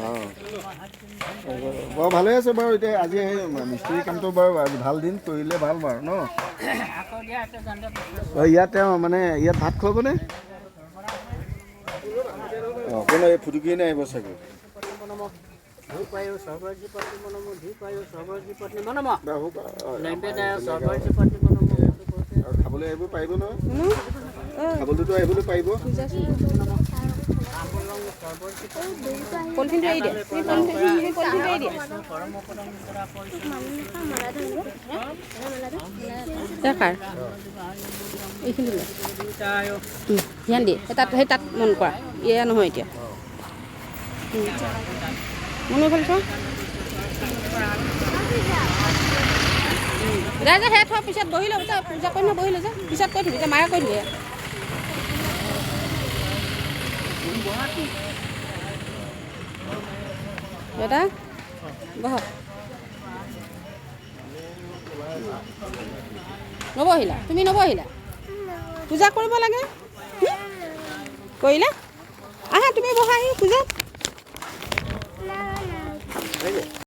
অঁ, বাৰু ভালে আছে বাৰু। এতিয়া আজি সেই মিস্ত্ৰী কামটো বাৰু আজি ভাল দিন কৰিলে ভাল বাৰু ন। অঁ, ইয়াত তেওঁ মানে ইয়াত ভাত খুৱাবনে? অঁ, কোন এই ফুটুকী আহিব চাগৈ। আৰু খাবলৈ আহিব পাৰিব নহয়? খাবলৈতো আহিবলৈ পাৰিব। পলিথিনটো এৰি দিয়া, তুমি পলিথিনটো এৰি দিয়া। কাৰ এইখিনি লৈ ধ্যান দিয়ে, সেই তাত মন কৰা, এয়া নহয় এতিয়া। মনো এইফালে চোৱা। যা যা, সেয়া থোৱা পিছত বহি লওঁ। যা, পূজা কৰি নহয়, বহি লৈ যা, পিছত কৈ থবি। যা, মায়ে কৈ থবি। দেউতা বহক। নবহিলা তুমি? নবহিলা? পূজা কৰিব লাগে কৰিলা। আহা, তুমি বহা আহি পূজা।